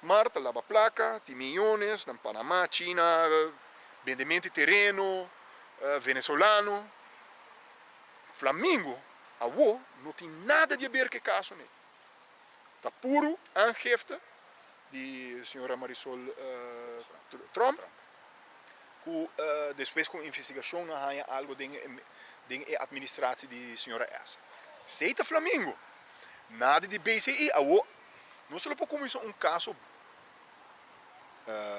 Otmar ta laba plaka, tin miyones na Panama, China, bendemento di tereno, venezolano. Flamingo awo no tin nada di haber ku e kaso nei. Ta puru aangifte di señora Marisol Tromp ku despues ku investigashon nan haña algo den den e administratie di señora Essa. Esei ta Flamingo. Nada di BCI. Awo nos lo por kuminsá un kaso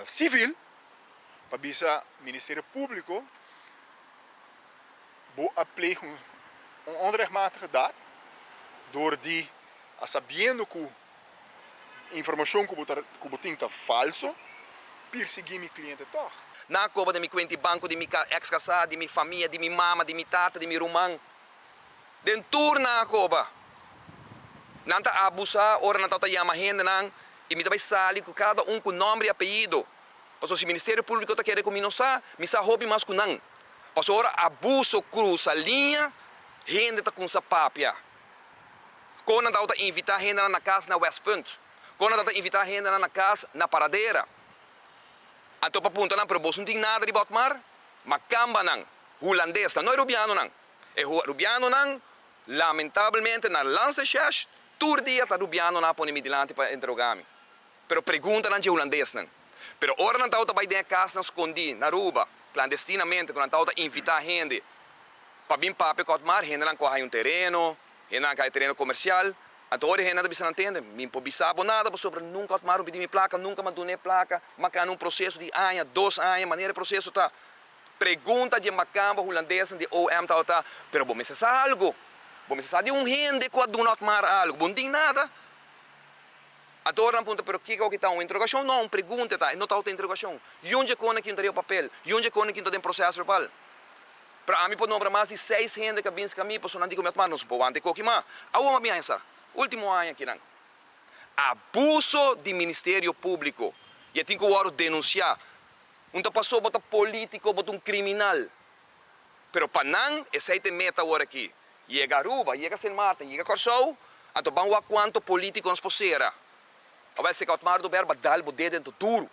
sivil pa bisa Ministerio Públiko bo a pleeg un onrechtmatige daad door di a sabiendo ku informashon ku bo ta ku bo tin ta falso, pirsiguí mi kliente tòg. Nan a koba den mi kuenta di banko di mi eks kasá, di mi famia, di mi mama, di mi tata, di mi ruman. Den tur nan a koba. Nan ta abusá ora nan tabata yama hendenan i mi ta bai sali ku kada un ku nòmber i apeyido. Pasobra si Ministerio Públiko ta kere ku mi no sa, mi sa hopi mas ku nan. Pasobra ora abuso krusa liña, hende ta kumsa papia. Kon nan tabata invitá hendenan na kas na Westpunt? Kon nan tabata invitá hendenan na kas na Paradera? Anto pa punta nan, pero boso no tin nada riba Otmar? Makambanan, hulandesnan, no e rubianonan. E rubianonan, lamentabelmente, na Landsrecherche, tur dia ta rubianonan a pone mi dilanti pa interogá mi. Pero preguntanan dje hulandesnan. Pero ora nan tabata bai den e kasnan skondí na Aruba, klandestinamente, ku nan tabata invitá hende pa bin papia ku Otmar, hendenan ku a haña un tereno, hendenan ku a haña tereno komersial. Anto ora e hendenan ta bisa nan tende, Mi por bisa bo nada pasobra nunka Otmar no pidi mi plaka, nunka mi a dun'é plaka, mi a kana un proseso di aña, dos aña, manera e proseso ta. Pregunta dje makamba hulandesnan di OM tabata, Pero bo mester sa algu. Bo mester sa di un hende ku a duna Otmar algu. Bo no tin nada. Anto ora nan puntra, Pero kiko aki ta un interogashon? No, un pregunta ta. E no ta ota interogashon. Yun dje kona ki no ta riba papel. Yun dje kona ki no ta den proces verbal. Pero ami por nombra mas di seis hende ku a bin ska mi pasobra nan di ku mi a tuma nos por wanta e koki. Ma awor mi a bin haña sa. Ultimo aña kinan. Abuso di Ministerio Publico. I e tin ku wòrdu denunsiá. Un ta paso bo ta politico, bo ta un criminal. Pero pa nan esei ta e meta awor aki. Yega Aruba, yega Sint Maarten, yega Kòrsou, anto ban wak kuanto politico nos por sera. Awel si Otmar Oduber ba dal bo dede anto duru.